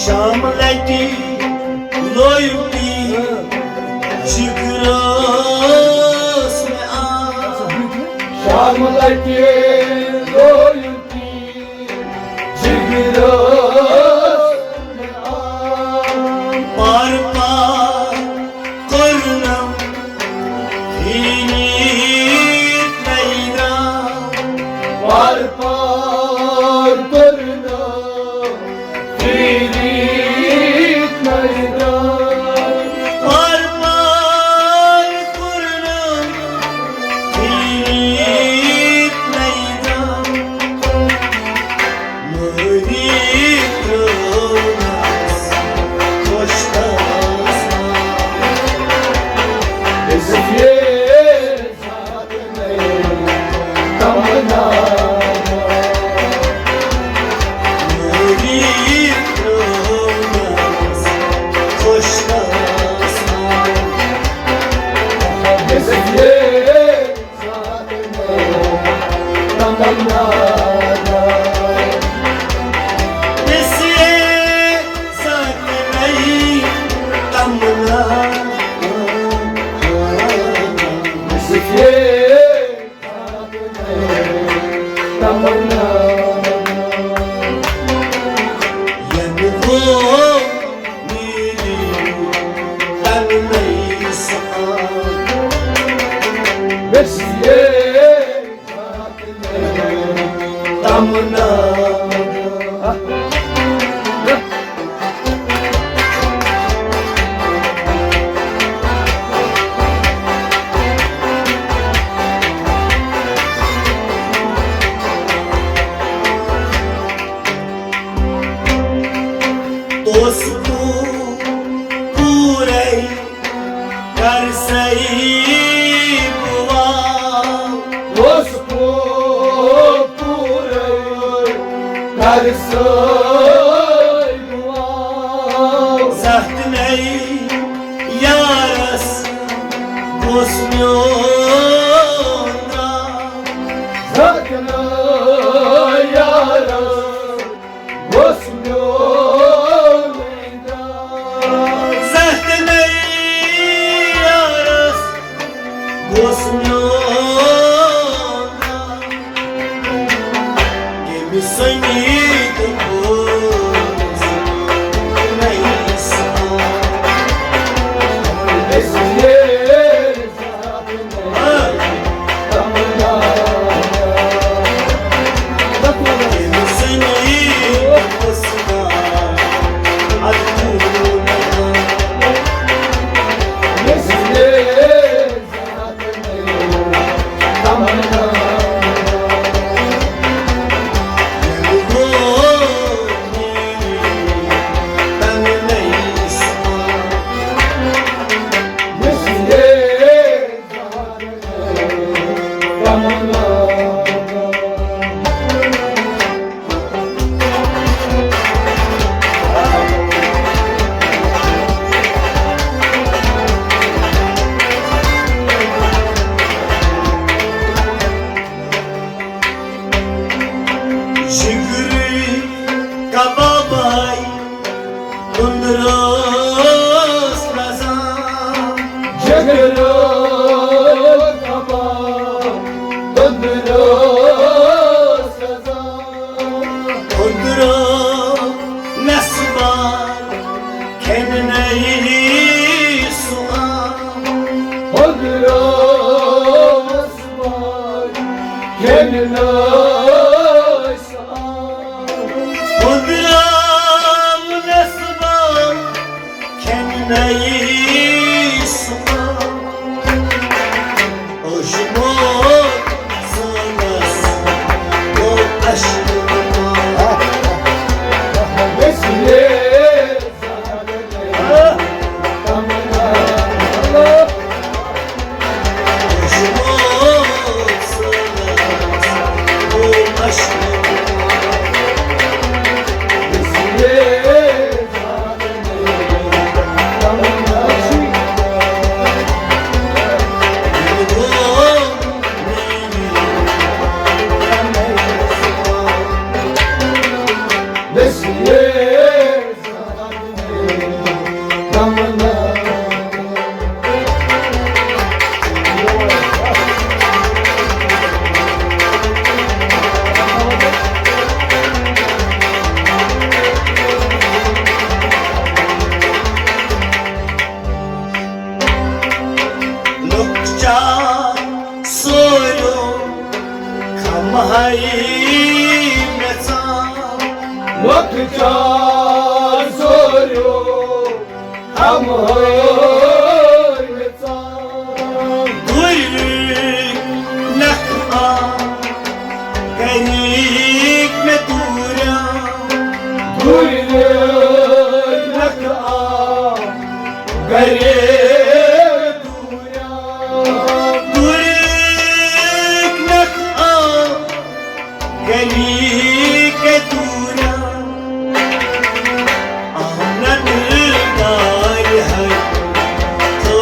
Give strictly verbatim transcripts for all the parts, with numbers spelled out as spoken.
شام لٹہِ لویُن تی جگرس مےٚ آ۔ شام لٹہِ لویُن تی جگرس مےٚ آ۔ پار پار کوٚرنم پھیٖرِتھ نظرا۔ پار پار کوٚرنم پھیٖرِتھ نظرا۔ پار پار کوٚرنم پھیٖرِتھ نظرا۔ مٲہی ترٛٲونس خۄش تسا۔ روس مار کھٮ۪نہٕ نٲسۍ آو۔ ہُنٛدراو نٮ۪صبا کھٮ۪نہٕ نٲسۍ آو۔ اوشمو سانس گوٚو اشکہٕ۔ لۄکچار سوریو کھمہائی مےٚ ژاو۔ لۄکچار سوریو کھمہائی مےٚ ژاو۔ دوٗرِ نکھٕ آ گرِکۍ مےٚ دوٗریا۔ دوٗرِ نکھٕ آ گرِکۍ دوٗریا۔ دوٗرِ نکھٕ آ گلی کے دوران آمد دار ہے تو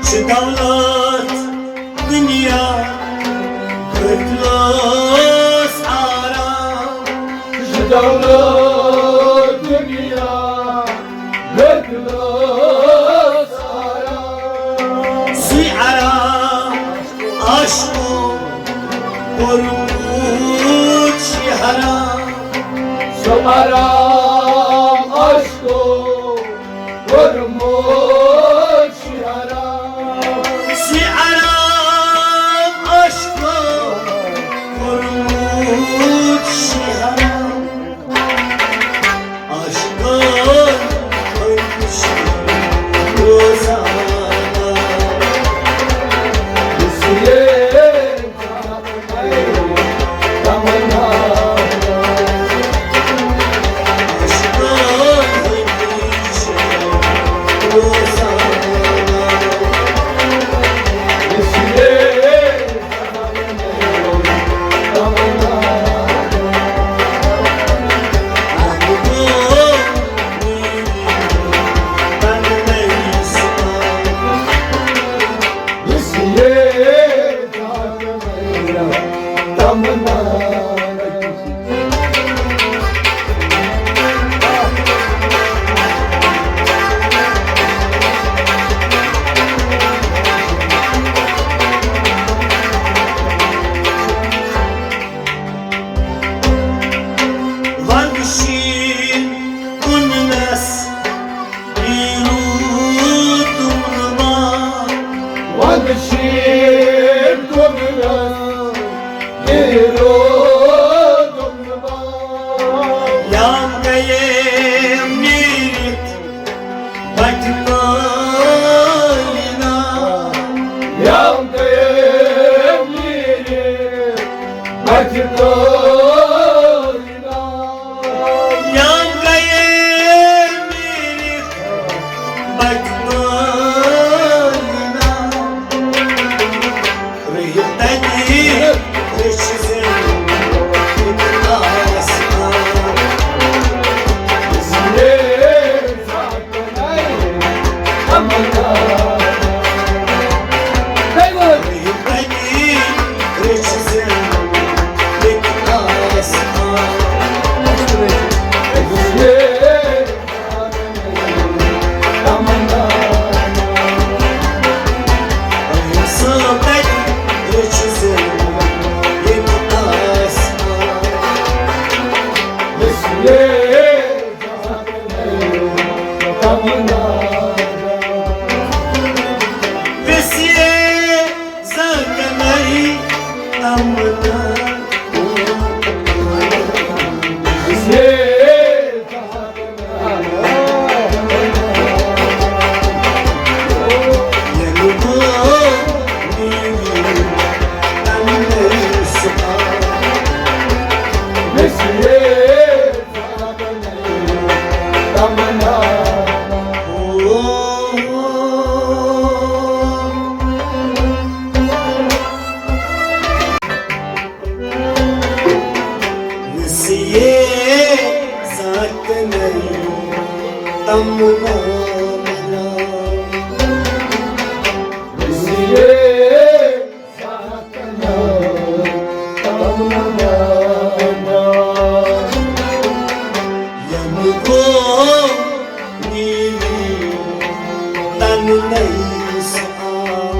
چھِ دولت دُنیا گٔدلس آرام۔ چھِ دولت دُنیا گٔدلس آرام۔ سُے آرام عاشقو کوٚرمُت چھِ حرام۔ سُہ آرام عاشقو کوٚرمُت چھِ حرام۔ سُہ آرام عاشقو کوٚرمُت چھِ حرام۔ عاشقو کوٚرمُت چھِ روزانہ۔ اس لیے وَندٕ شیٖن کُنلَس بیٖروٗ تُملہٕ ما۔ وَندٕ شیٖن کُنلَس بیٖروٗ تُملہٕ ما۔ یام گٔیے نیٖرِتھ بَٹہِ کٲلِنا۔ یام گٔیے نیٖرِتھ بَٹہِ کٲلِنا۔ تمنا محراب۔ بس یہ تمنا محراب۔ یم گو نیلی تن نئی سام۔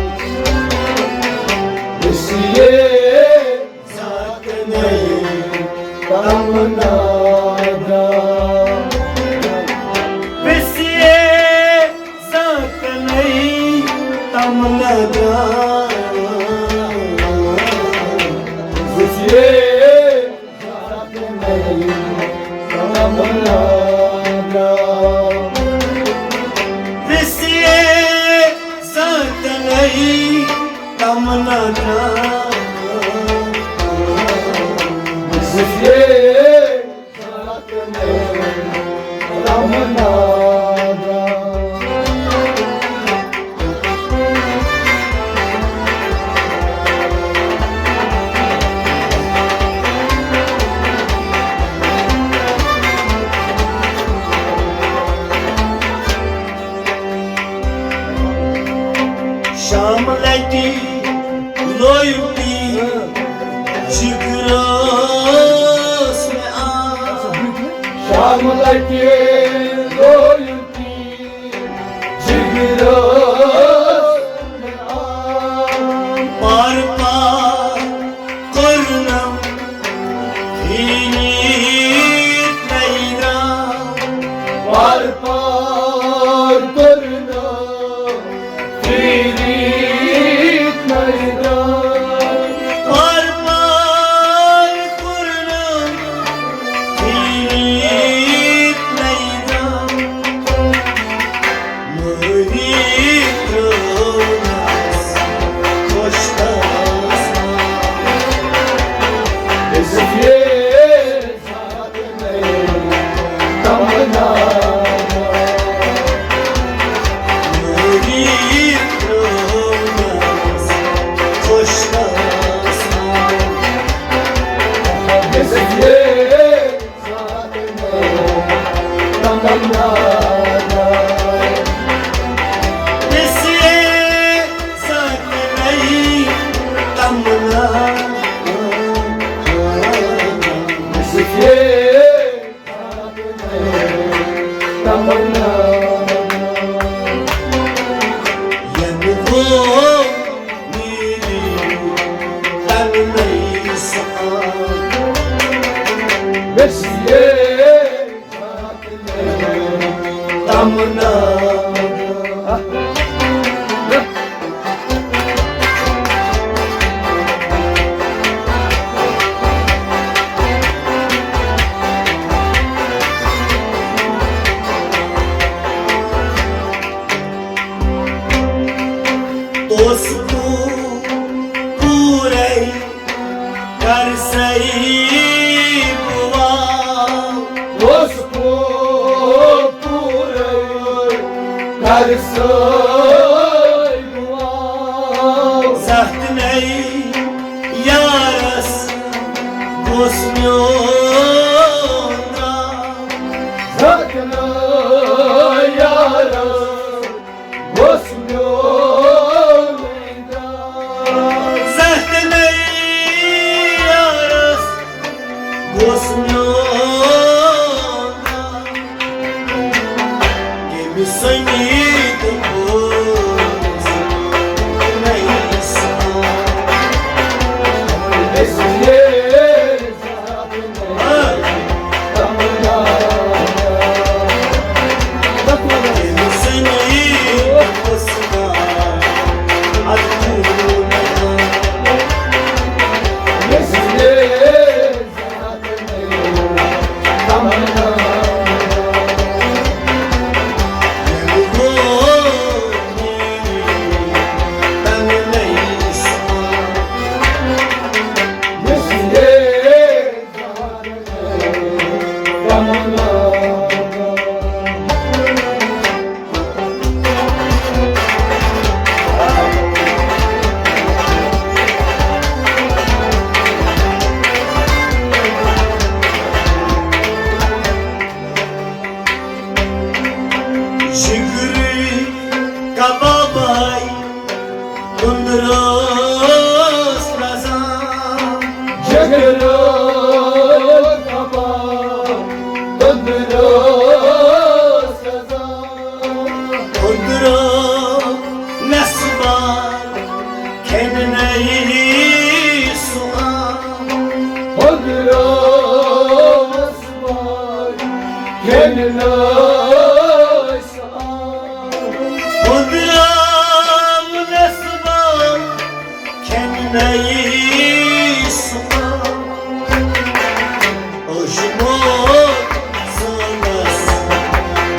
بس یہ ذات نئی تمنا درا۔ بس یہ ذات نئی تمنا درا۔ بس یہ ذات نئی تمنا درا۔ بس یہ ذات نئی تمنا درا۔ بس یہ شام لٹی لویُٹی جگرس مےٚ آ۔ شام لٹی لویُٹی جگرس مےٚ آ۔ پار پار کوٚرنم پھیٖرِتھ نَیہِ درٛام۔ پار پار کوٚرنم پھیٖرِتھ نَیہِ درٛام۔ پار پار کوٚرنم پھیٖرِتھ نَیہِ درٛام۔ مٲہی ترٛٲونَس خۄش آسمان۔ أسۍ یے تمنا۔ مٲہی ترٛٲونَس خۄش آسمان۔ أسۍ یے تمنا۔ بس یہ ذات نئی تمنا۔ بس یہ ذات نئی تمنا۔ یم گو نیلی تن نئی سان۔ بس یہ تمنا۔ اوس پوٗرَے کر سَے بُوا۔ اوس پوٗرٕ کر سَے بُوا۔ زَتھ نَے یارَس گوٚژھ میون درٛام۔ زَتھ نَے یارَس گوٚژھ میون درٛام۔ زَتھ نَے یارَس گوٚژھ میون درٛام۔ ییٚمِس سٔنگیٖت کوٚر کٔرِو تباہ، تُلرو سزا۔ تُلرو نصبا کھٮ۪ن نَے سُہ آو۔ تُلرو نصبا کھٮ۪ن نَے سُہ آو۔ تُلرو نصبا کھٮ۪ن نَے سُہ آو۔ اوشموت سٲنس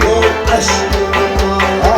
گوٚو اشکہٕ پاو۔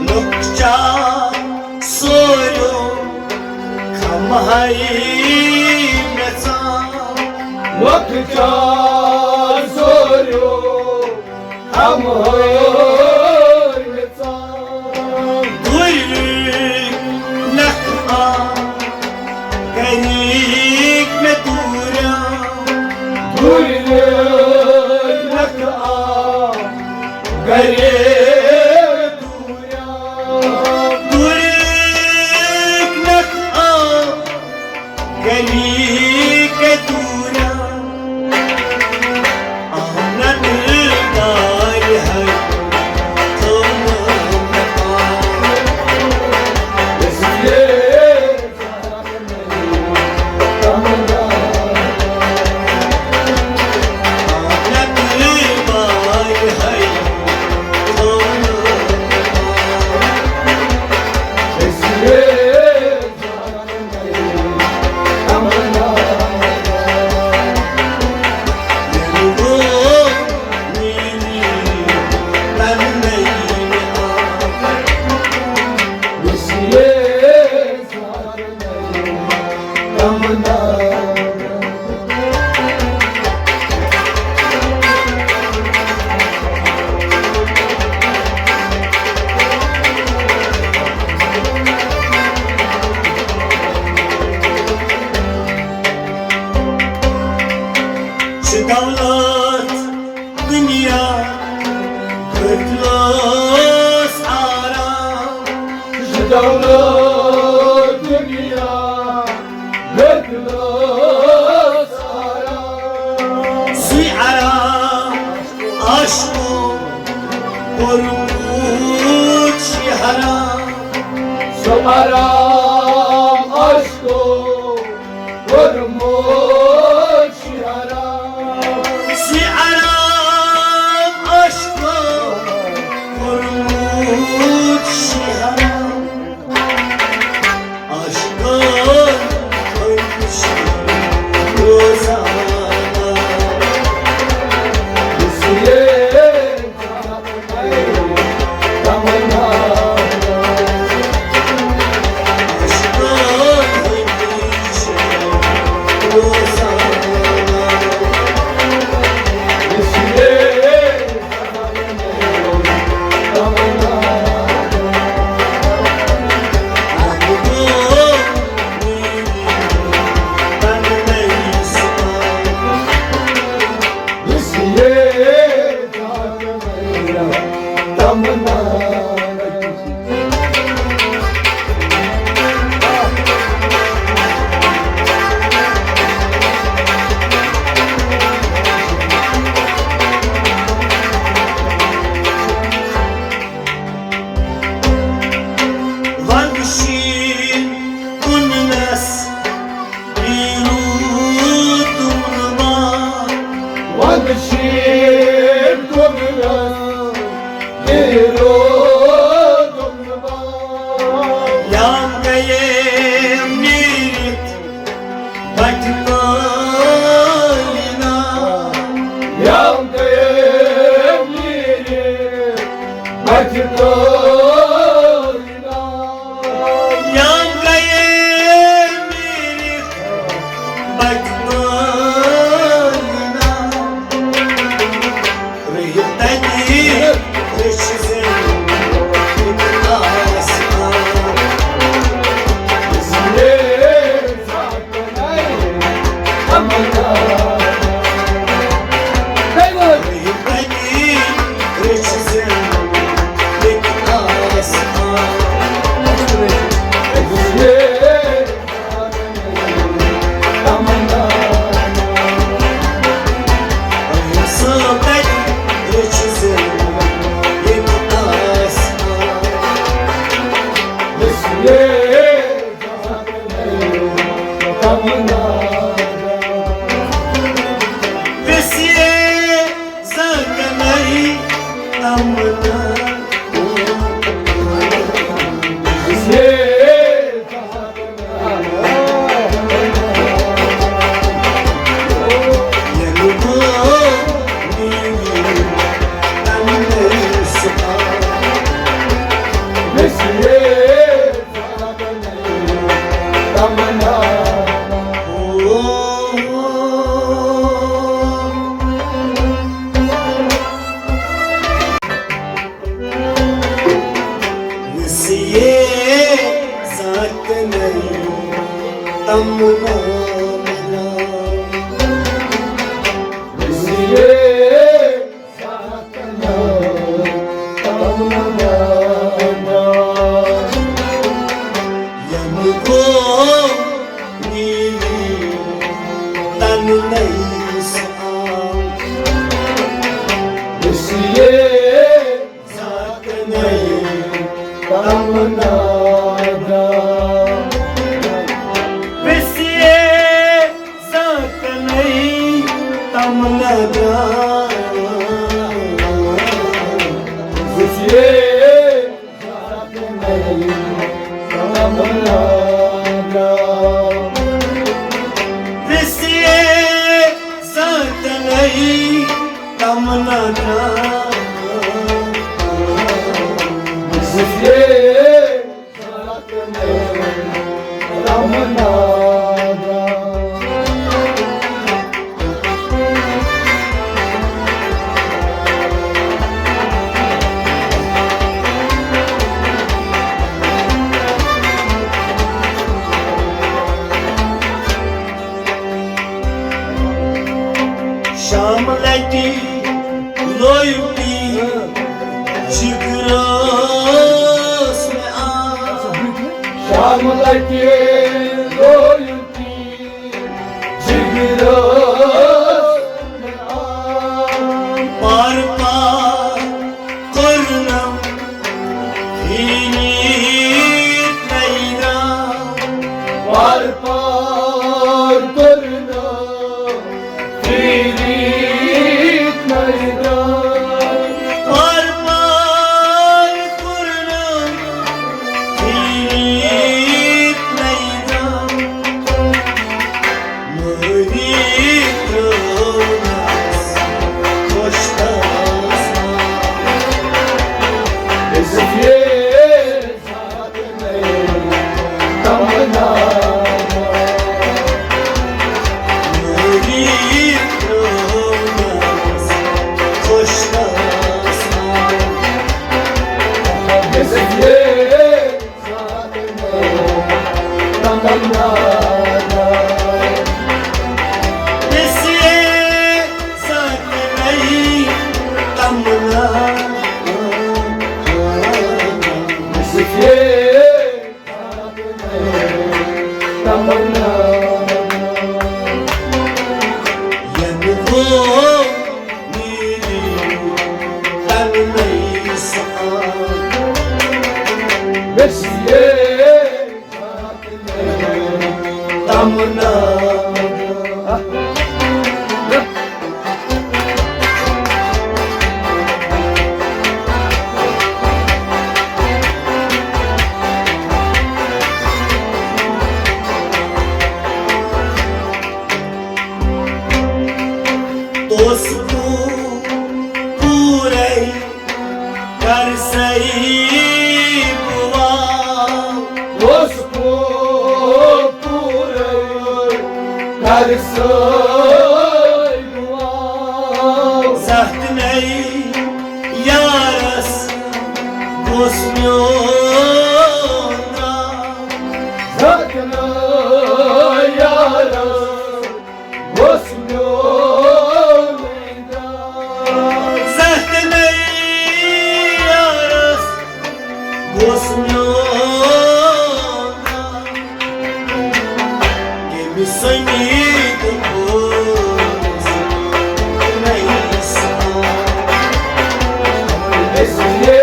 لۄکچار سوریو کھمہائی مےٚ ژاو۔ لۄکچار سوریو کھمہائی مےٚ ژاو۔ دوٗرِکۍ نکھٕ آ گَرِکۍ مےٚ دوٗریو۔ دوٗرِکۍ نکھٕ آ گَرِکۍ دوٗریو۔ دوٗرِکۍ نکھٕ آ گَرِکۍ دوٗریو۔ آمنہ دِلدارِ ہَے تھوٚو مےٚ پاو۔ چھِ دولت دُنیا گٔٹلس آرام۔ چھِ دولت دُنیا گٔٹلس آرام۔ سُے آرام عاشقو کوٚرمُت چھِ حرام۔ سُہ آرام عاشقو کوٚرمُت چھِ حرام۔ سُہ آرام عاشقو کوٚرمُت چھِ حرام۔ عاشقن ہُنٛد چھُ روزانہ۔ یُس یہِ تمنا ये जात नहीं तमना मिला। ये जात नहीं तमना मिला। यमगो नीली तन नहीं सा। ये जात नहीं तमना मिला। ये जात नहीं तमना मिला। ये जात नहीं तमना मिला। ये जात नहीं तमना मिला। ये شام لٹہِ لویُٹی جگرس مےٚ آ۔ شام لٹہِ لویُٹی جگرس مےٚ آ۔ پار پار کوٚرنم پھیٖرِتھ نظرا۔ پار پار کوٚرنم پھیٖرِتھ نظرا۔ پار پار کوٚرنم پھیٖرِتھ نظرا۔ مٲری ترٛٲونس خۄش تس۔ تمنا۔ توسہٕ پوٗرے کر سَے بُوا۔ اوس پوٗرٕ کر سَے بُوا۔ زَتھ نَے یارس گوٚژھ میون ترٛاو۔ زَتھ نَے یارس گوٚژھ میون ترٛاو۔ زَتھ نَے یارس گوٚژھ میون ترٛاو۔ ییٚمہِ سٔنی تہٕ گوٚژھ نَے سان۔ أسۍ ییٚلہِ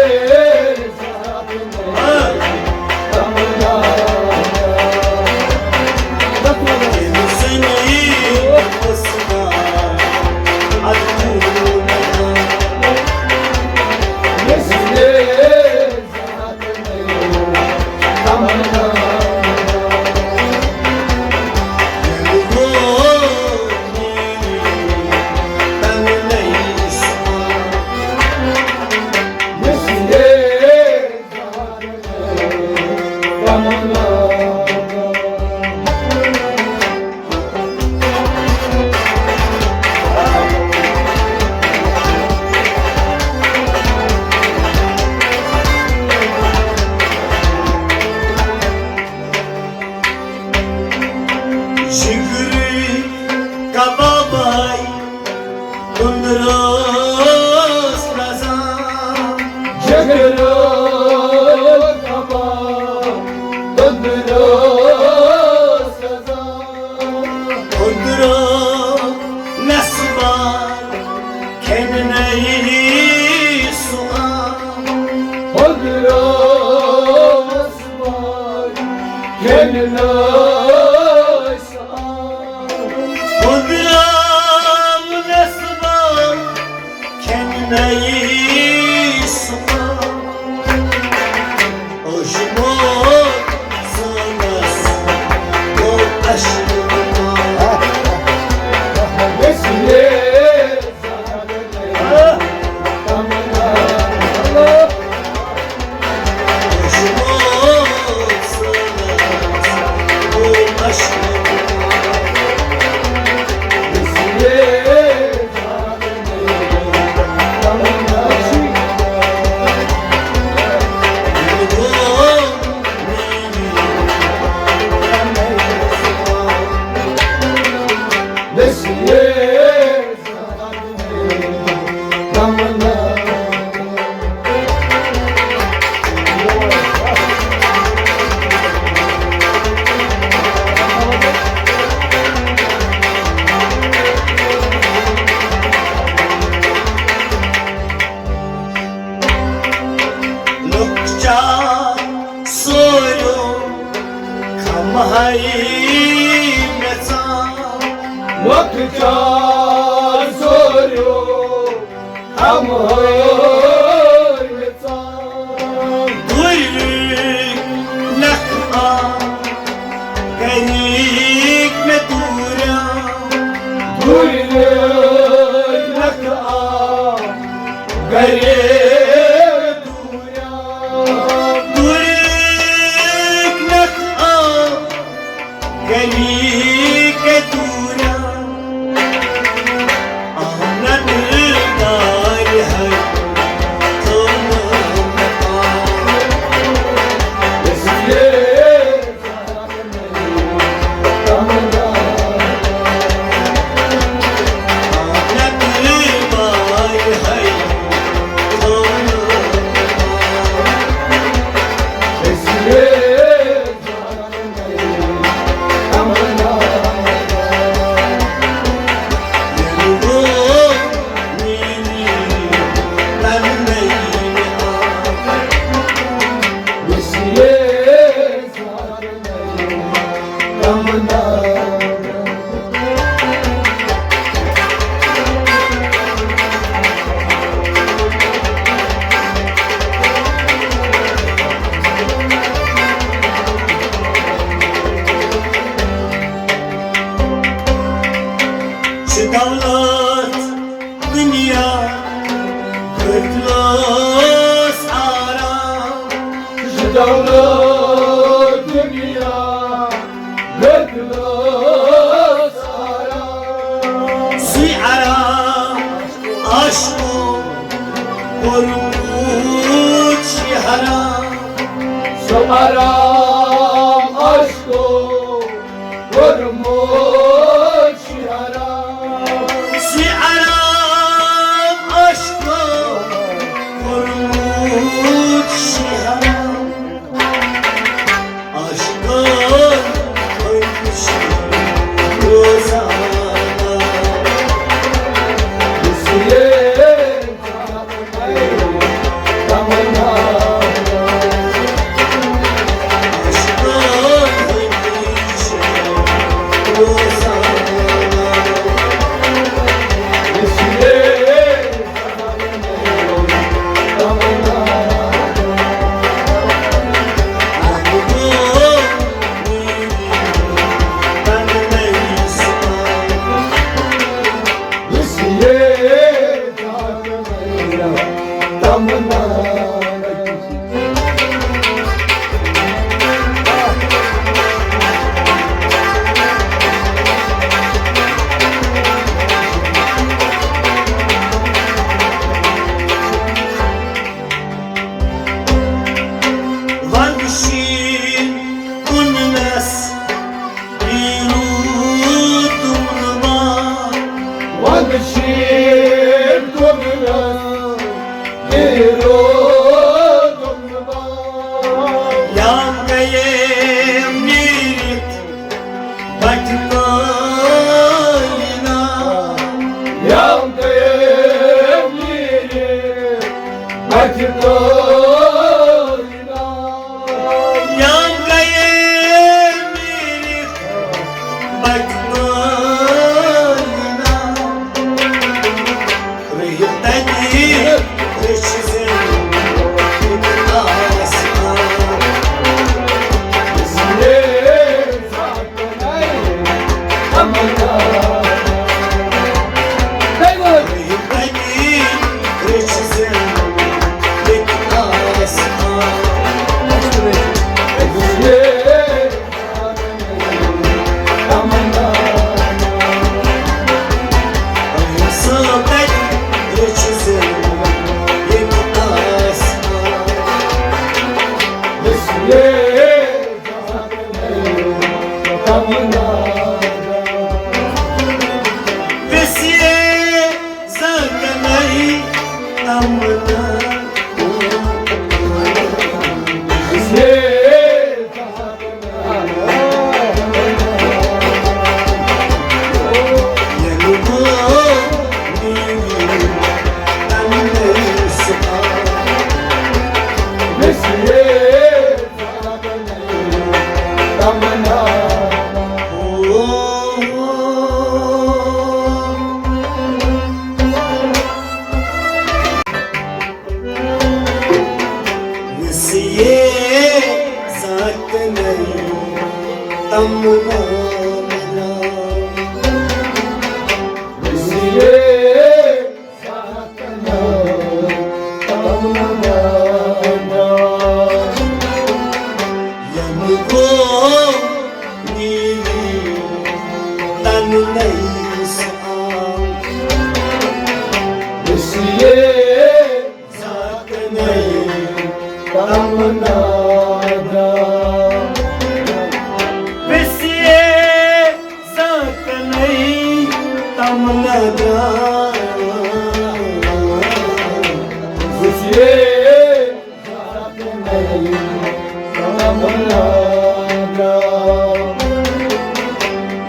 ہاے مےٚ ژام لۄکچار سوریو ہمہٲے مےٚ ژام۔ دوٗرِ نکھٕ آ گریٖک مےٚ دوٗریو۔ دوٗرِ نکھٕ آ گریٖک دوٗریو۔ دوٗرِ نکھٕ آ گریٖک دوٗریو۔ احمد دارِ ہر تھوٚو مےٚ پاو۔ اس لیے چھِ دولت دُنیا گٔتلس آرام۔ چھِ دولت دُنیا گٔتلس آرام۔ سُے آرام عاشقو کوٚرمُت چھِ حرام۔ سُہ آرام عاشقو کوٚرمُت چھِ حرام۔ سُہ آرام عاشقو کوٚرمُت چھِ حرام۔ عاشقن ہُنٛد چھِ روزان اس لیے وندٕ شیٖن کُننَس پیٖرو تُملہٕ باغ۔ وندٕ شیٖن کُننَس پیٖرو تُملہٕ باغ۔ یام گٔیے نیٖرِتھ بچہِ کٲلۍ نا۔ یام گٔیے نیٖرِتھ بچہِ کٲلۍ نا۔ یام گٔیے نیٖرِتھ بچہِ کٲلۍ نا۔ رٔحِم تَتہِ رٔچھِ زِندٕ آسان۔ تمنا میرا، بس یہ ساتھ نہ، تمنا میرا۔ یم گو میری تن نہیں سا، بس یہ ساتھ نہیں تمنا دا، بس یہ ساتھ نہیں تمنا دا، بس یہ ساتھ نہیں تمنا دا،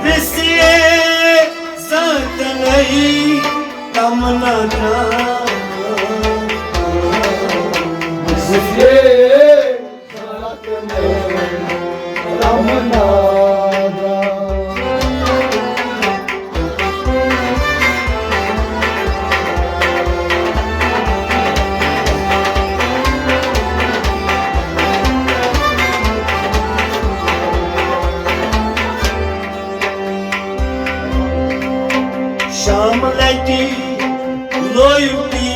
بس یہ ساتھ نہیں تمنا دا، بس یہ ساتھ نہیں تمنا دا۔ شام لٹہِ لویُن تی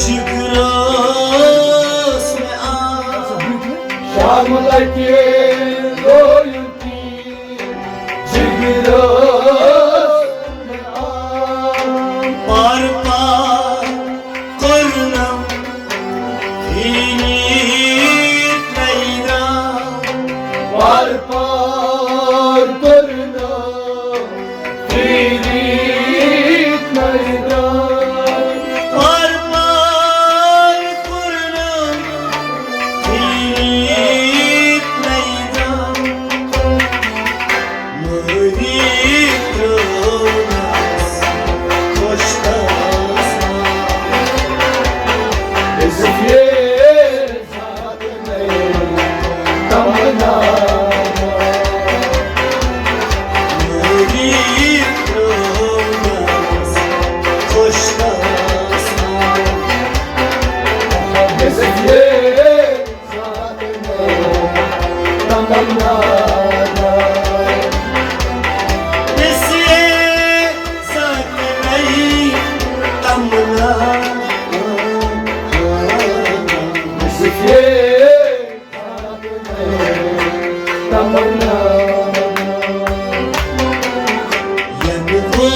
جگرس مےٚ آ۔ شام لٹہِ لویُن تی جگرس مےٚ آ۔ پار پار کوٚرنم پھیٖرِتھ نظرا۔ پار پار کوٚرنم پھیٖرِتھ نظرا۔ پار پار کوٚرنم پھیٖرِتھ نظرا۔ مٲہی ترٛٲونس خۄش آسان۔ عزت یہ تمنا۔ مٲہی ترٛٲونس خۄش آسان۔ عزت یہ تمنا۔ بس یہ ساتھ نہیں تمنا۔ بس یہ ساتھ نہیں تمنا۔ یم گو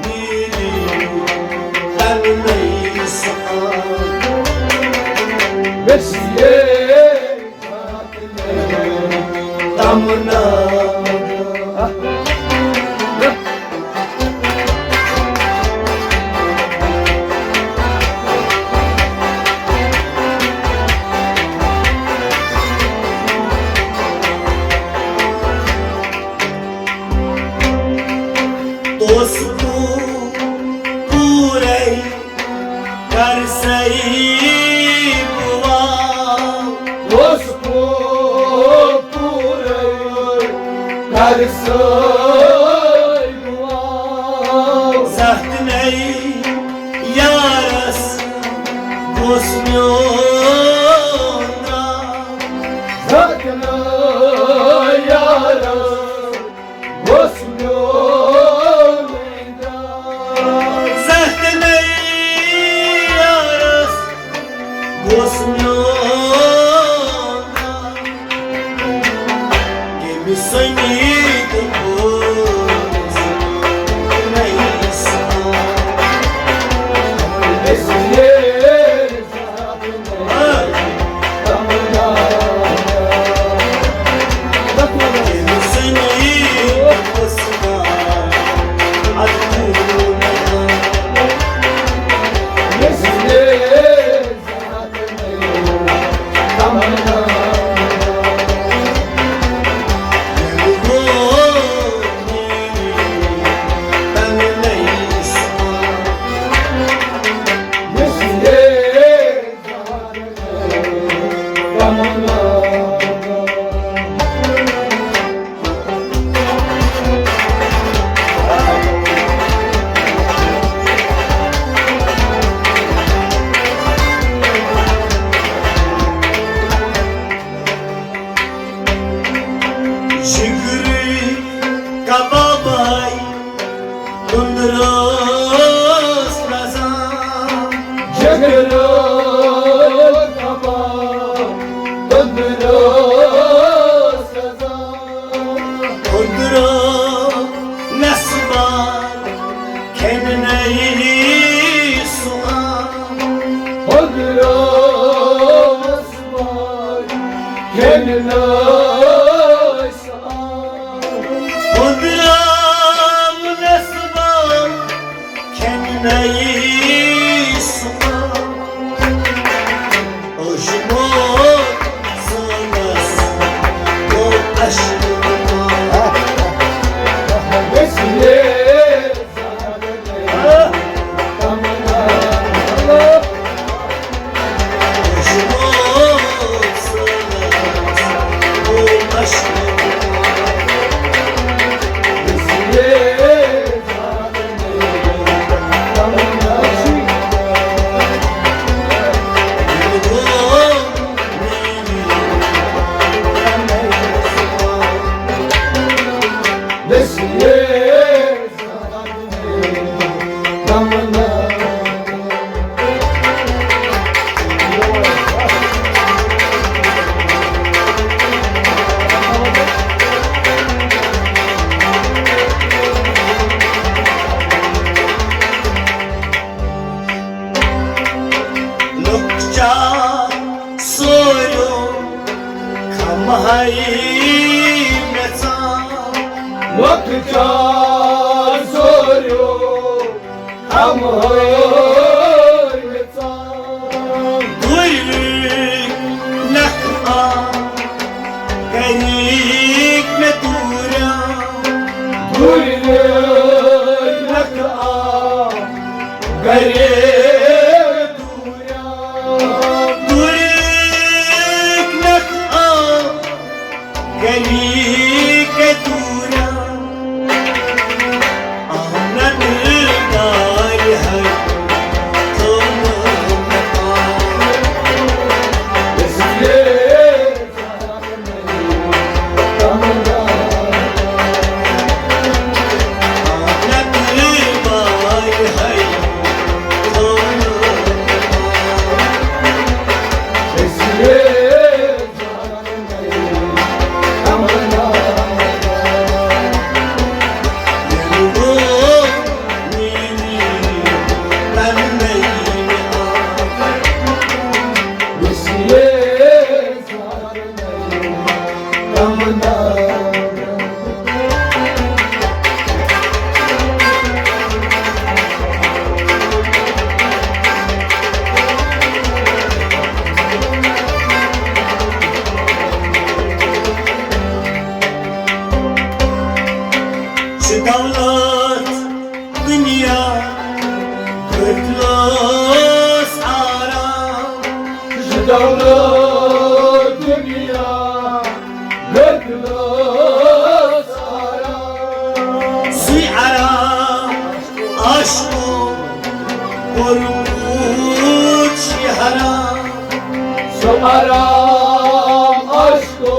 میری تمنا سان۔ بس یہ تمنا۔ توس پورے کر سہی بوا۔ اوس پو-، پورے کر سہی بوا۔ زہت نئی یارس گوس میون ترٛاو۔ زہت نئی یارس گوس میون ترٛاو۔ زہت نئی یارس گوس میون ترٛاو۔ ییٚمہِ سۄنہِ تہٕ گوس نئی سان۔ اس لیے کھٮ۪نہٕ نٲے سۄ آب۔ ہُنٛدراونَس بہٕ کھٮ۪نہٕ نٲے سۄ آب۔ اوشمو سانس گوٚو اشکہٕ پاک۔ اس لیے لۄکچار سوریو کھمہاے مےٚ ژام۔ لۄکچار سوریو کھمہاے مےٚ ژام۔ دوٗرِ نکھٕ آ گرِکۍ مےٚ دوٗریا۔ دوٗرِ نکھٕ آ گرِکۍ دوٗریا۔ دوٗرِ نکھٕ آ گرِکۍ دوٗریا۔ آمنہ دلدار ہر تھوٚو مےٚ پاو۔ اس لیے چھِ دولت دُنیا، گٔٹلس آرام۔ چھِ دولت دُنیا، گٔٹلس آرام۔ سُے آرام عاشقو کوٚرمُت چھِ حرام۔ سُہ آرام عاشقو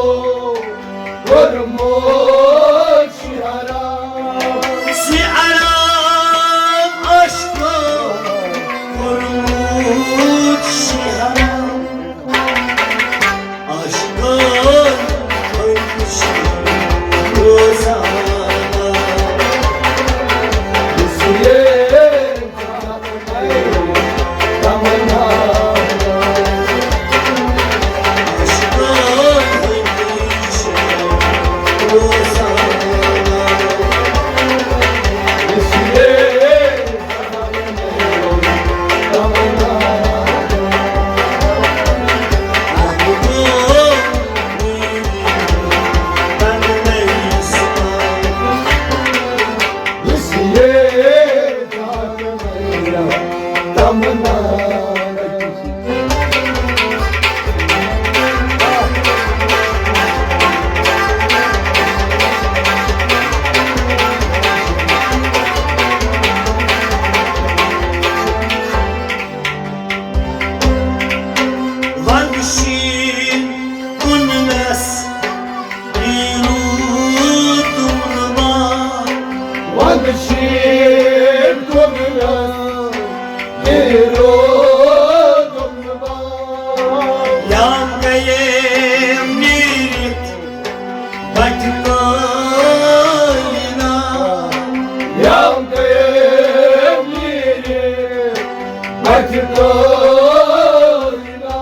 کوٚرمُت چھِ حرام۔ سُہ آرام عاشقو کوٚرمُت چھِ حرام۔ عاشقو ہُنٛد چھِ روزانہ۔ اس لیے وندٕ شیٖن کُنس پیٖرو تُملہٕ باغ۔ وندٕ شیٖن کُنس پیٖرو تُملہٕ باغ۔ یام گٔیے نیٖرِتھ بٹہِ کٲلۍ نا۔ یام گٔیے نیٖرِتھ بٹہِ کٲلۍ نا۔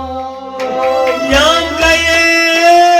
یام گٔیے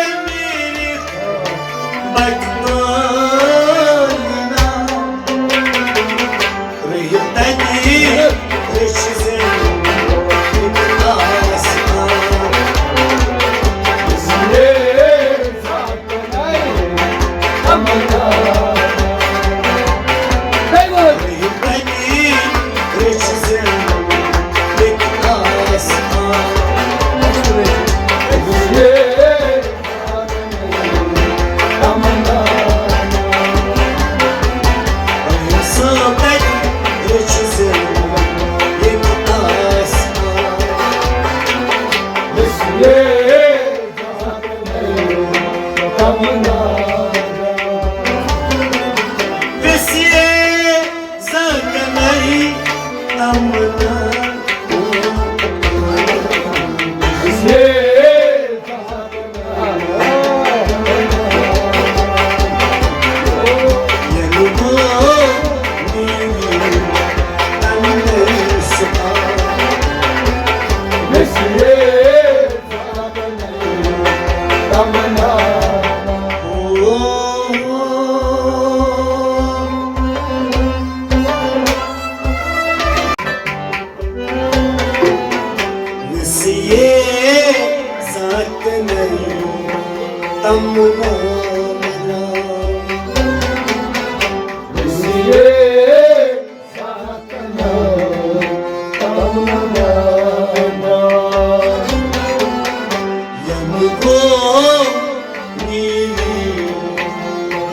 ویسیے زاکنَے تمنا۔ ویسیے ویسیے زاکنَے تمنا۔ ویسیے زاکنَے تمنا۔ یم گو نیلی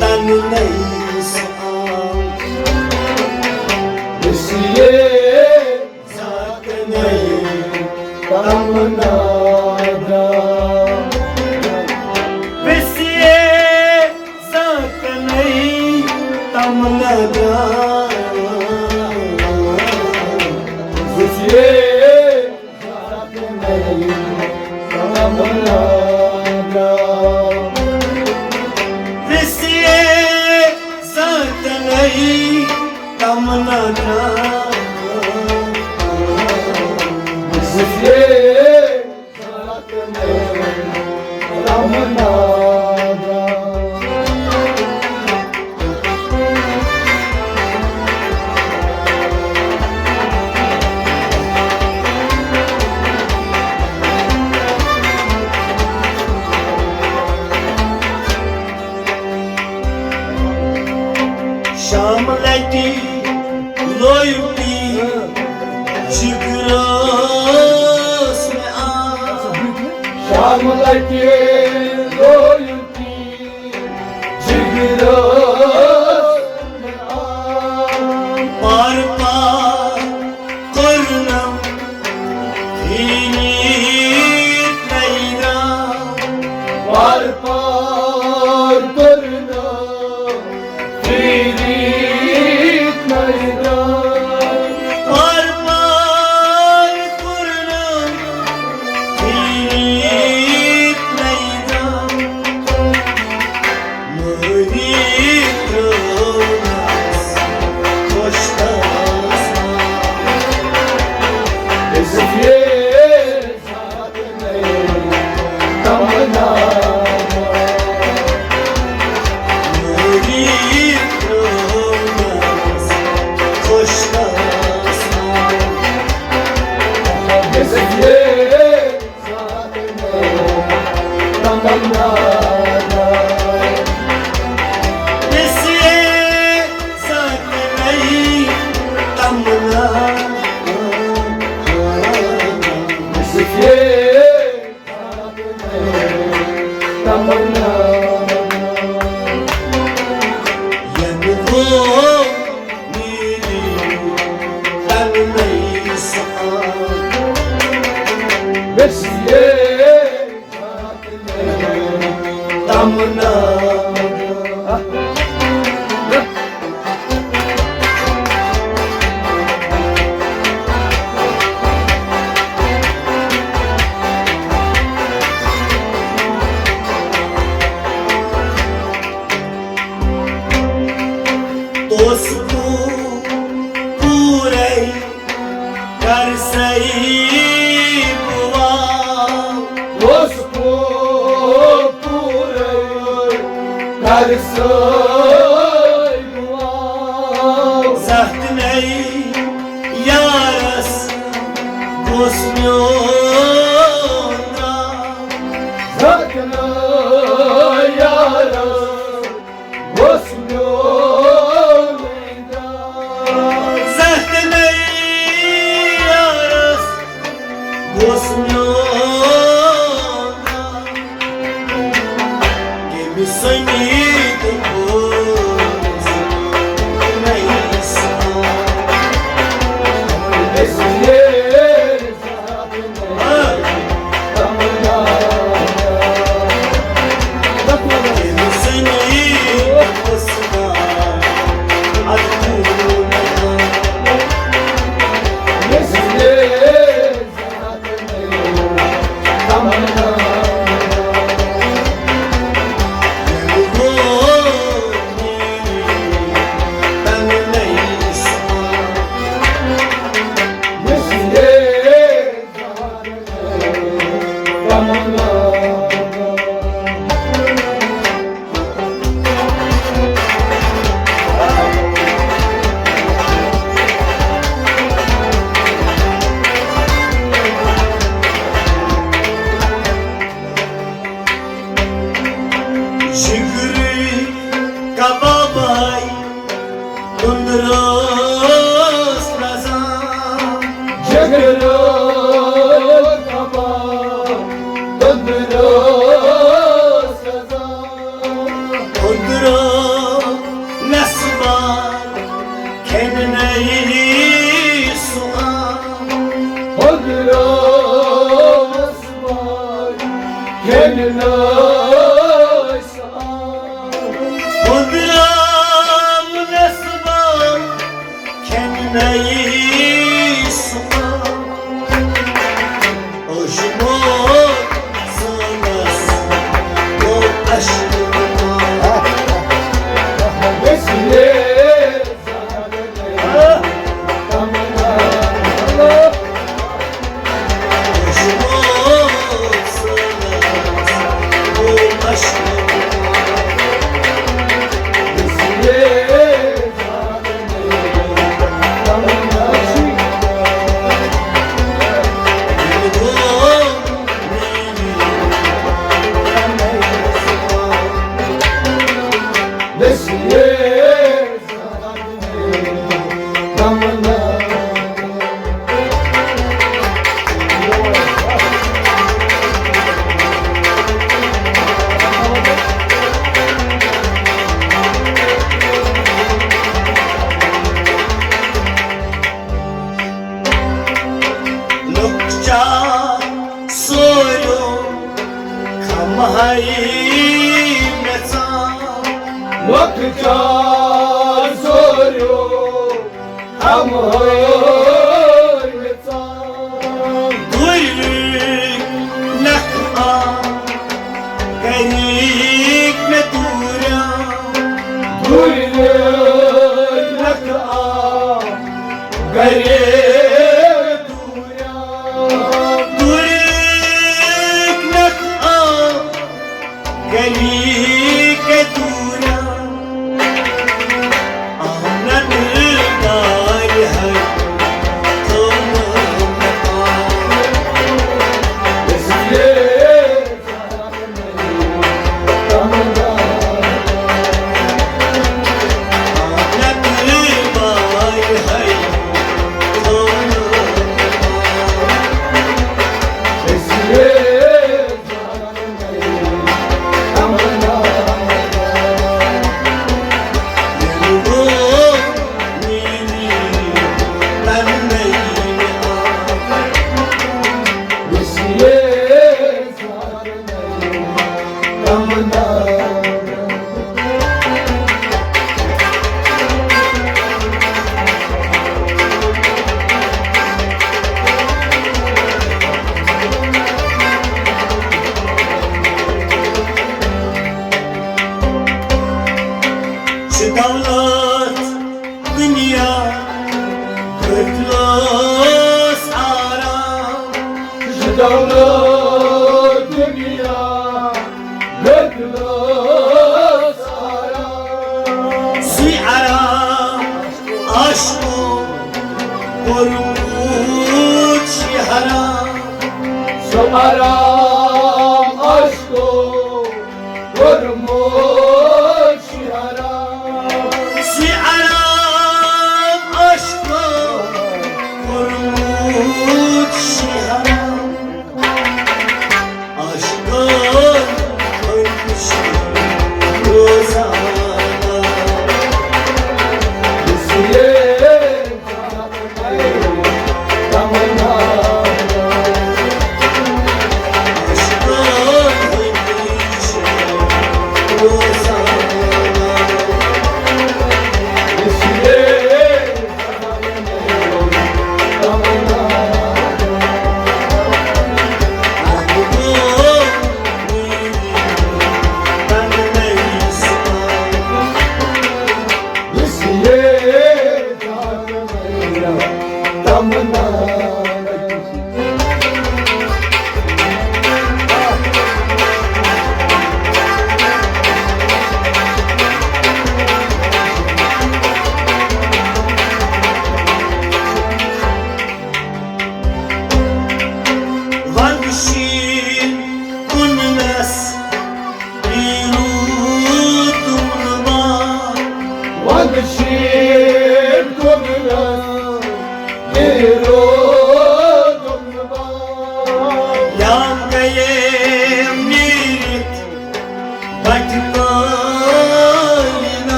تنَے سام۔ ویسیے زاکنَے تمنا۔ ویسیے زاکنَے تمنا۔ ویسیے زاکنَے تمنا۔ ویسیے زاکنَے تمنا۔ ویسیے شام لٹی لویُٹی جگرس مےٚ آ۔ شام لٹی لویُٹی جگرس مےٚ آ۔ پار پار کوٚرنم پھیٖرِتھ نظرا۔ پار پار کوٚرنم پھیٖرِتھ نظرا۔ پار پار کوٚرنم پھیٖرِتھ نظرا۔ مٲہی ترٛوونس خۄش آسان۔ أسۍ یے تمنا۔ مٲہی ترٛوونس خۄش آسان۔ أسۍ یے تمنا۔ ویسیے زاکنَے تمنا۔ ویسیے زاکنَے تمنا۔ یم گو نیلی تنَے سام۔ ویسیے تمنا۔ توس پوٗرے کر سَے دُعا۔ اوس پوٗرٕ کر سَے دُعا۔ زاکنَے یارس گوٚژھ میون درٛاو۔ زاکنَے یارس گوٚژھ میون درٛاو۔ زاکنَے یارس گوٚژھ میون درٛاو۔ ییٚمہِ سٔنی تہٕ پوز نَے سان۔ أسۍ یے تمنا۔ جگرٕکۍ کبابے تُندرس لزان۔ جگرٕکۍ کباب تُندرس لزان۔ تُندرس نٮ۪صبا کھٮ۪نہٕ نَے سُہ آو۔ تُندرس کھٮ۪نہٕ نَے سُہ آو۔ تُندرس نٮ۪صبا کھٮ۪نہٕ نَے سُہ آو۔ اوشمو سٲنس گوٚو اشکہٕ۔ لۄکچار سورُے کھمہٕ ہاے مےٚ ژاو۔ لۄکچار سورُے کھمہٕ ہاے مےٚ ژاو۔ دوٗرِکۍ نکھٕ آ گرِکۍ مےٚ دوٗریاو۔ دوٗرِکۍ نکھٕ آ گرِکۍ دوٗریاو۔ دوٗرِکۍ نکھٕ آ گرِکۍ دوٗریاو۔ آنن دارِ ہر تھوٚو نہٕ مےٚ پاو۔ چھِ دولت دُنیا گٔدلس آرام۔ چھِ دولت دُنیا گٔدلس آرام۔ سُے آرام عاشقو کوٚرمُت چھِ حرام۔ سُہ آرام عاشقو کوٚرمُت چھِ حرام۔ سُہ آرام عاشقو کوٚرمُت چھِ حرام۔ عاشقن خٲطرٕ چھِ روزان۔ یُس یہِ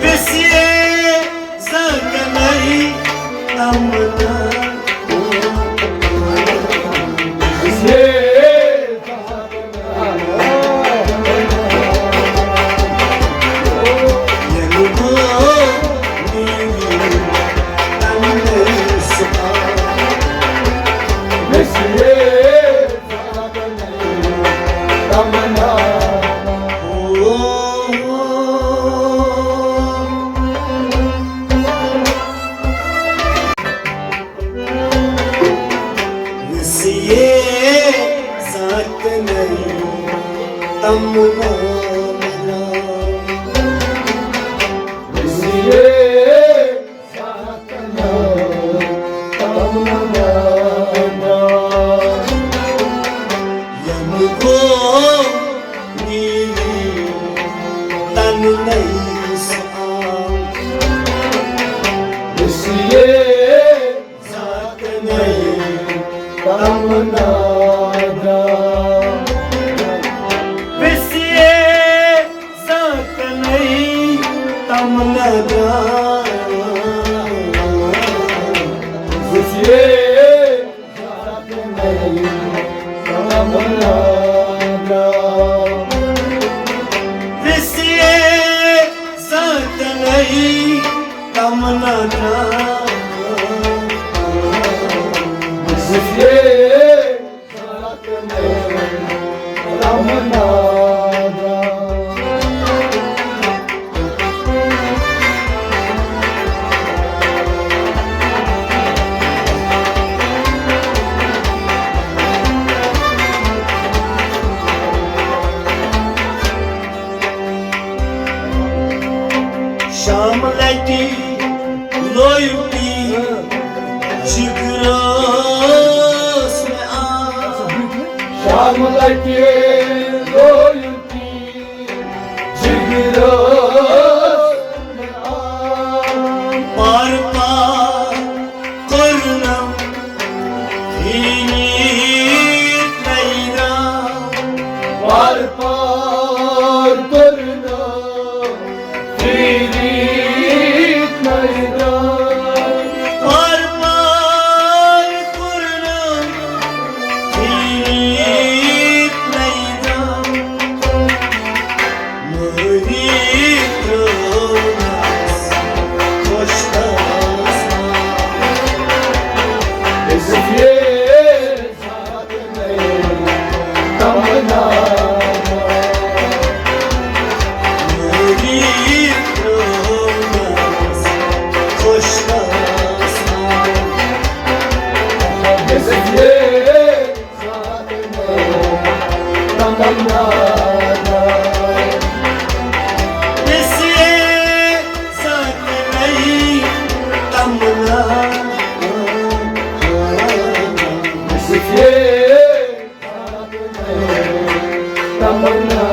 ویسیے زاکنَے تمنا۔ ویسیے ویسیے زاکنَے تمنا۔ ویسیے زاکنَے تمنا۔ یم گو نیلی تنَے سُہ آو۔ ویسیے زاکنَے تمنا۔ ویسیے زاکنَے تمنا۔ ویسیے زاکنَے تمنا۔ ویسیے زاکنَے تمنا۔ ویسیے شام لٹہِ لویُن تی جگرس مےٚ آ۔ شام لٹہِ لویُن تی جگرس مےٚ آ۔ پار پار کوٚرنم پھیٖرِتھ نظرا۔ پار پار کوٚرنم پھیٖرِتھ نظرا۔ پار پار کوٚرنم پھیٖرِتھ نظرا۔ مٲری ترٛٲونس خۄش تس۔ أسۍ یے تمنا۔ مٲری ترٛٲونس خۄش تس۔ أسۍ یے تمنا۔ ویسیے زاکنَے تمنا۔ ویسیے زاکنَے تمنا۔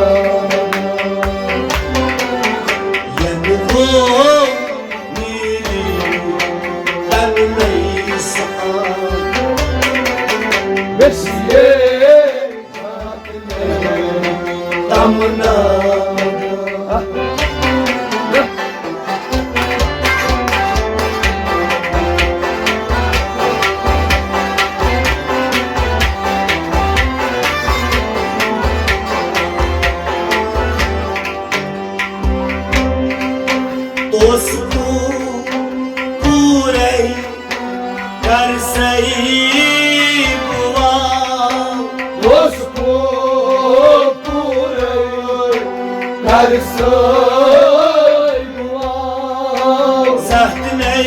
یم گو نیلی تنَے سُہ آو۔ ویسیے تمنا۔ توس پوٗرَے کر سَے بُوا۔ اوس پوٗرٕ کر سَے بُوا۔ زَتھ نَے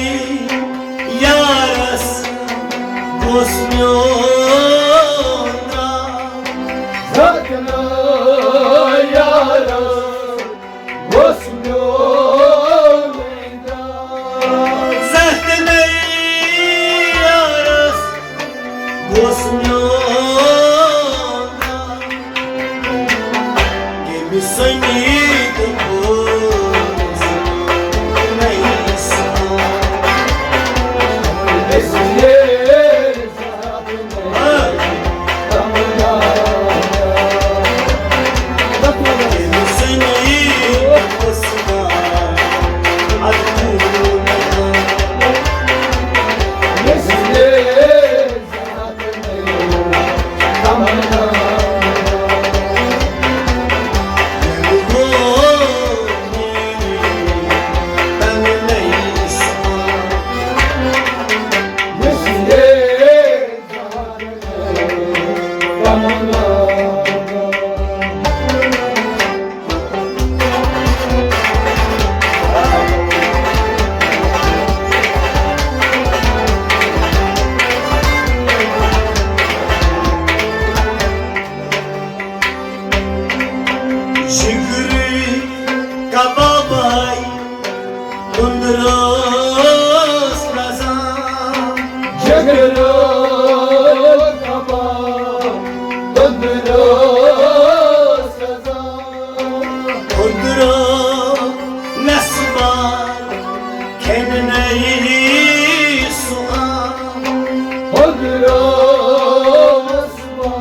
یارَس گوٚژھ میون ترٛاو۔ زَتھ نَے یارَس گوٚژھ میون ترٛاو۔ زَتھ نَے یارَس گوٚژھ میون ترٛاو۔ ییٚمہِ سۄنہِ تہٕ پوز نَے سان۔ أسۍ یے زَتھ نَے تمنا۔ جگرٕ کبابے تُندرس لزان۔ جگرٕ کباب تُندرس لزان۔ تُندرس نٮ۪صبا کھٮ۪نہٕ نَے سُہ آو۔ تُندرس نٮ۪صبا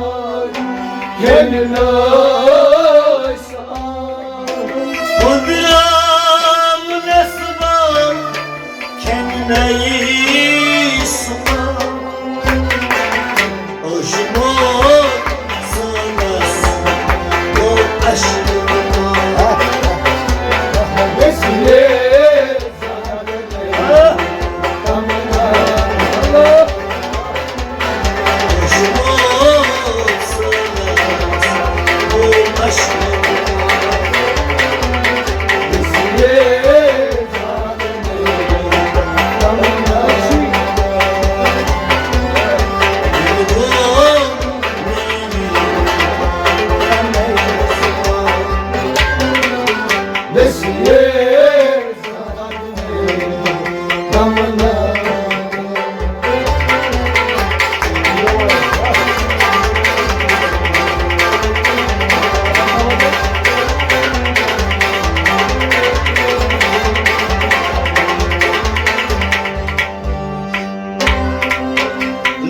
کھٮ۪نہٕ نَے سُہ آو۔ تُندرس نٮ۪صبا کھٮ۪نہٕ نَے سُہ آو۔ اوشمو سانس گوٚو اشکہٕ پاو۔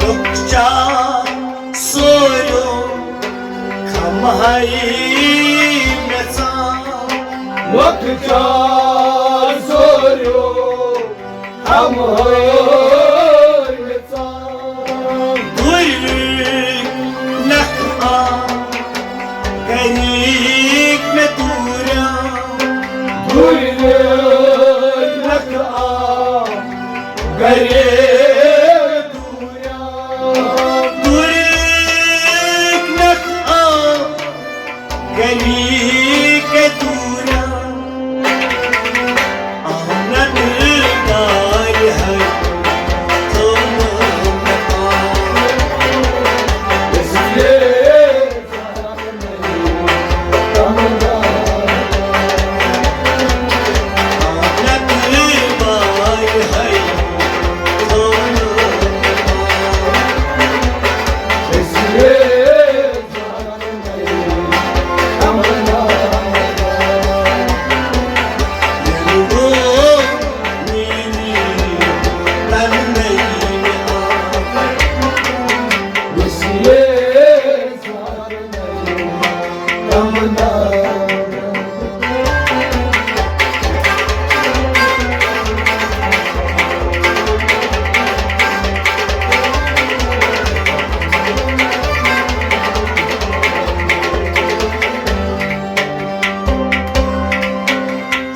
لۄکچار سوریو کھمہٕ ہاے مےٚ ژاو۔ لۄکچار سوریو کھمہٕ ہاے مےٚ ژاو۔ دوٗرِ نکھٕ آ گرِکۍ مےٚ دوٗریو۔ دوٗرِ نکھٕ آ گرِکۍ دوٗرِک نکھٕ آ گرِکۍ دوٗریو۔ آمنہ دلدارِ ہر تھوٚو نہٕ مےٚ پاو۔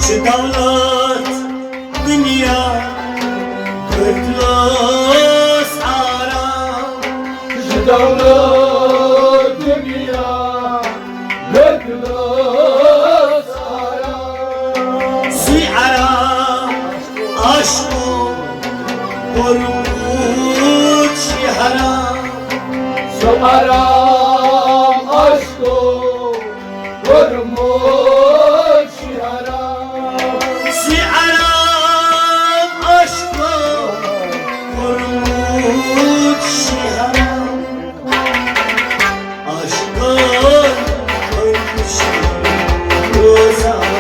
چھِ دولت دُنیا گٔتلس آرام۔ چھِ دولت دُنیا گٔتلس آرام۔ سُے آرام عاشقو کوٚرمُت چھِ حرام۔ سُہ آرام عاشقو کوٚرمُت چھِ حرام۔ سُہ آرام عاشقو کوٚرمُت چھِ حرام۔ عاشقن ہُنٛد چھِ روزان۔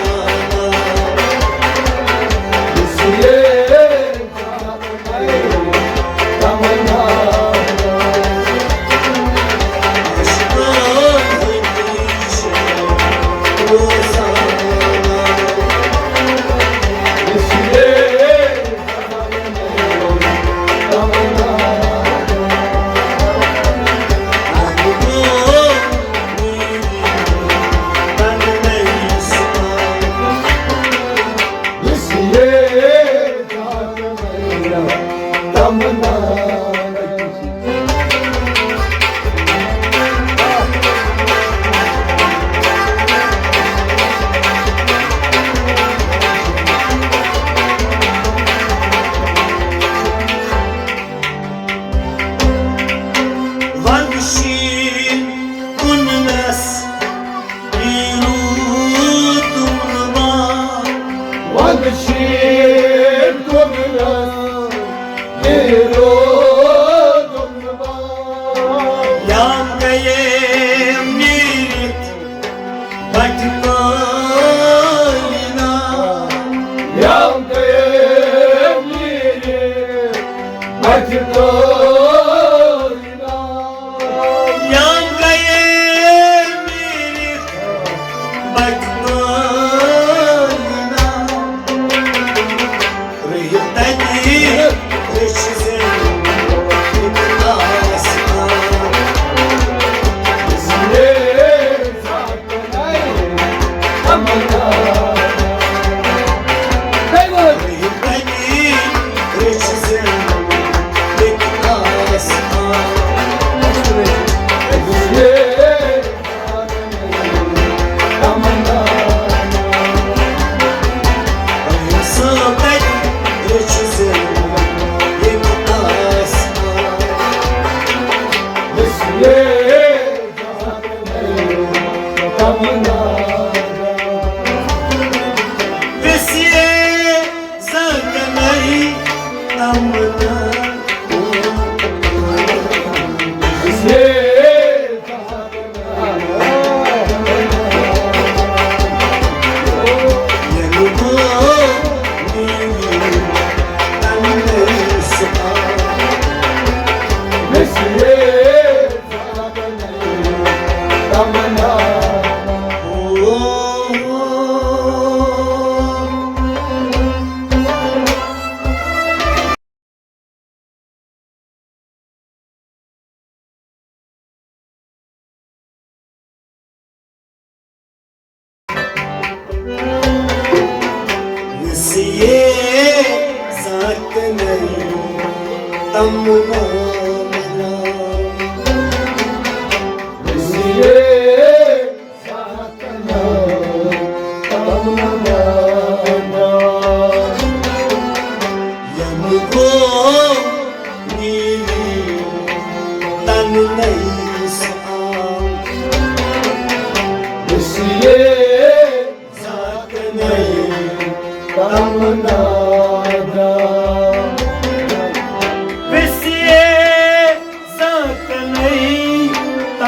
یُس یہِ شیٖر کوٚرنَس نیٖرو دوٚپنہٕ بار۔ یا گٔیے نیٖرِتھ بَٹہٕ کٲلِنا۔ یا گٔیے نیٖرِتھ بَٹہٕ کٲلِنا۔ یا گٔیے نیٖرِتھ بَٹہٕ کٲلِنا۔ رٔحِم تَتہِ رٔچھِ زِ ییٚتہِ آسہِ آب۔ رٔحِم تَتہِ رٔچھِ زِ ییٚتہِ آسہِ آب۔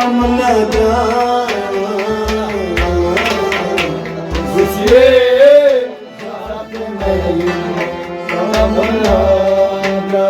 تمنا دا۔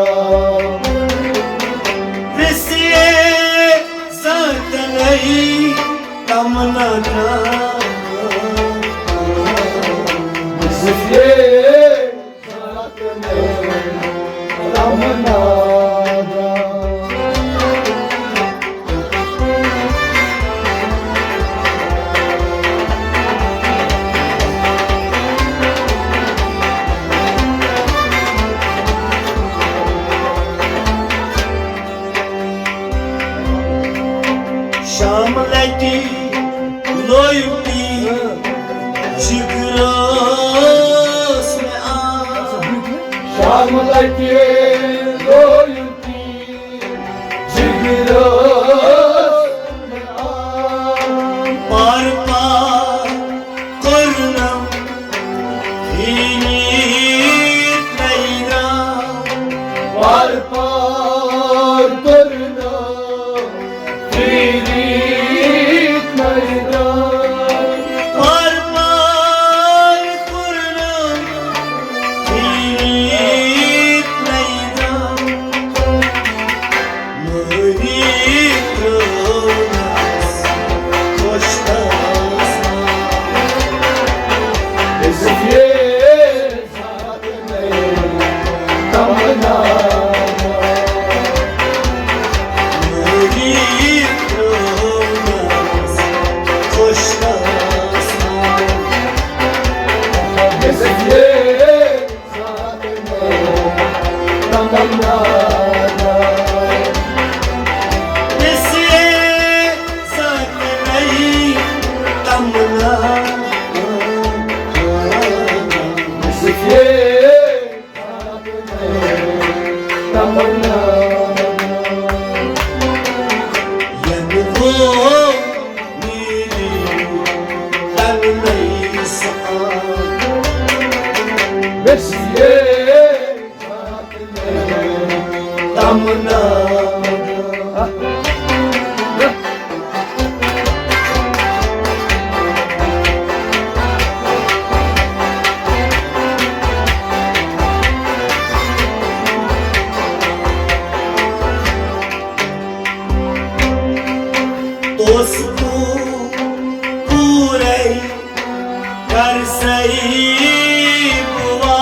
کر سٲری بوا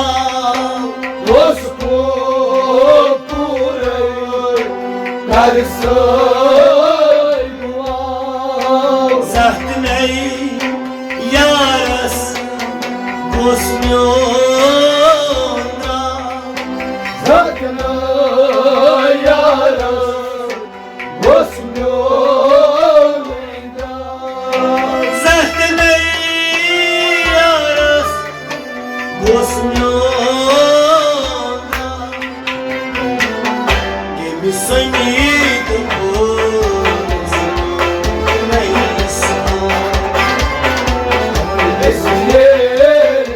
اوس پوٗرٕ، کر سٲری بوا۔ زَتھ نَے یارَس گوٚژھ میون داو۔ زَتھ نَے یارَس گوٚژھ میون داو۔ زَتھ نَے یارَس گوٚژھ میون داو۔ ییٚمہِ سٔنی تہٕ پوٚز نَے سان۔ أسۍ ییٚلہِ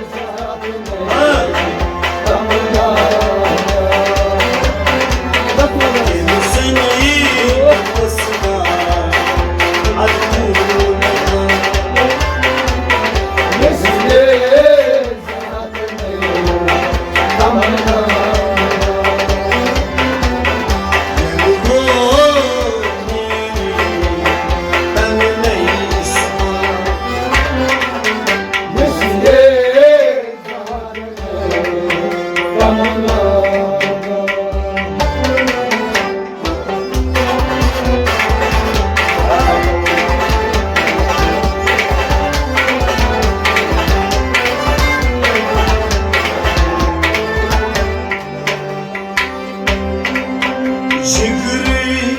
جگرٕکۍ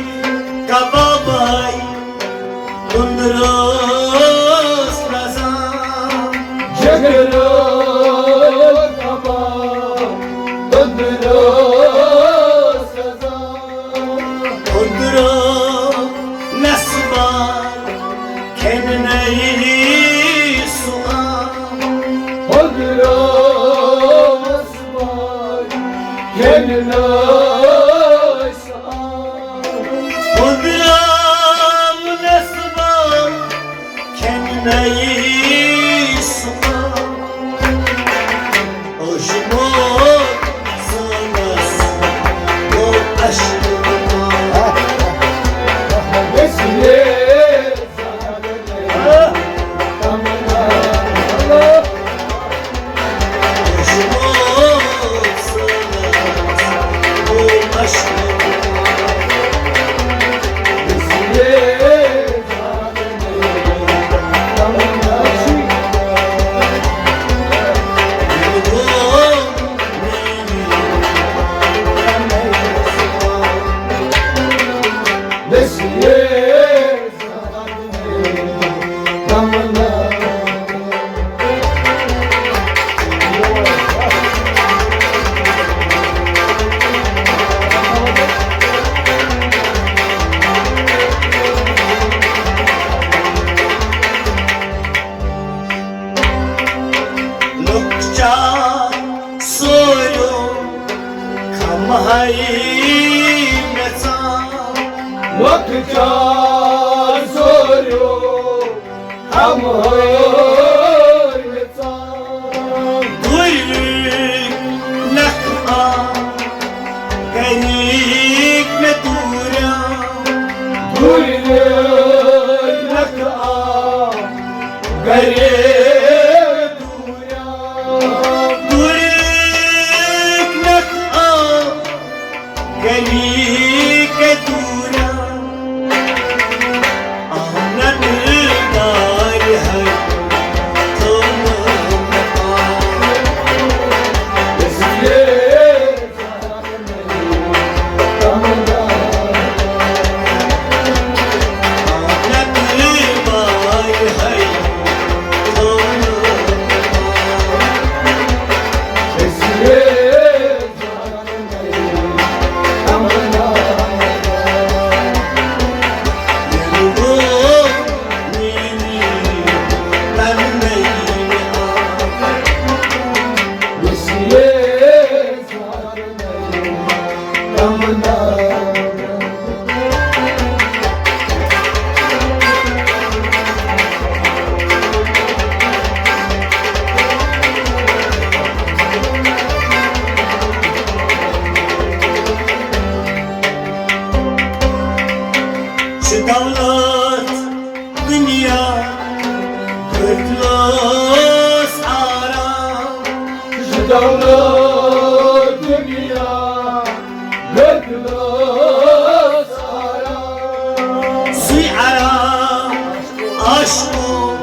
کبابے تُندرَس لَزان۔ جگرٕکۍ کباب تُندرَس لَزان۔ تُندرَس نٮ۪صبا کھٮ۪نہٕ نَے سُہ آو۔ تُندرَس نٮ۪صبا کھٮ۪نہٕ نَے سُہ آو۔ تُندرَس نٮ۪صبا کھٮ۪نہٕ نَے سُہ آو۔ اوشمو سانس گوٚو اشکہٕ پان۔ اس لیے لۄکچار سوریو خمہٕ ہاے مےٚ ژاو۔ لۄکچار سوریو خمہٕ ہاے مےٚ ژاو۔ دوٗرِ نکھٕ آ گرِکۍ مےٚ دوٗریو۔ دوٗرِ نکھٕ آ گرِکۍ دوٗرِکۍ نکھٕ آ گلی کے دورا آمد دار ہے تو اس لیے چھِ دولت دُنیا دٔرۍ لٲس دنیا گٔژھ آرام۔ سُے آرام عاشقو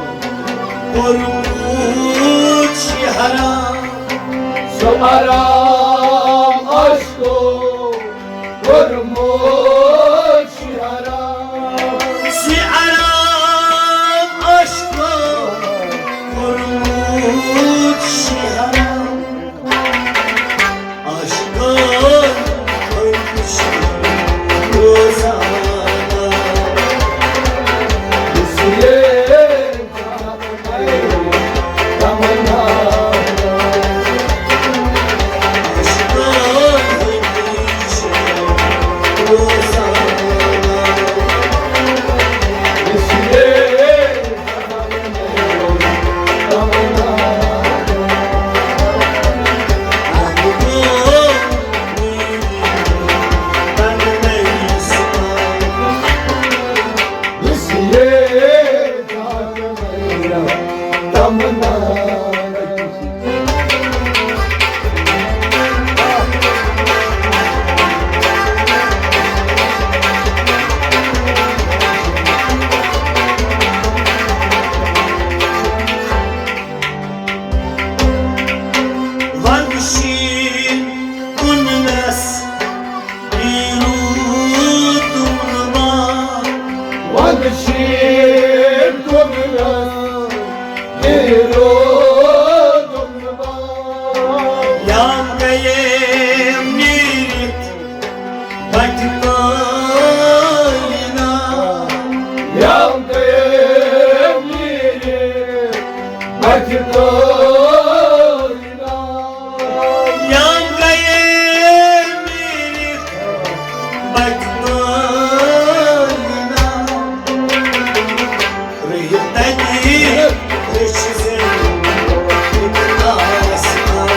کوٚرمُت چھُ حرام۔ سُہ آرام عاشقو کوٚرمُت چھُ حرام۔ سُہ آرام عاشقو کوٚرمُت چھُ حرام۔ عاشقن ہُنٛد چھُ روزانہ۔ اس لیے وَندٕ شیٖن کُنمَس پیٖرو تُملہٕ باغ۔ وَندٕ شیٖن کُنمَس پیٖرو تُملہٕ باغ۔ یام گٔیے نیٖرِتھ بَٹہِ کٲلۍ نا۔ یام گٔیے نیٖرِتھ بَٹہِ کٲلۍ نا۔ یام گٔیے نیٖرِتھ بَٹہِ کٲلۍ نا۔ رٔحِم تَتہِ رٔچھِ زِندٕ آسمان۔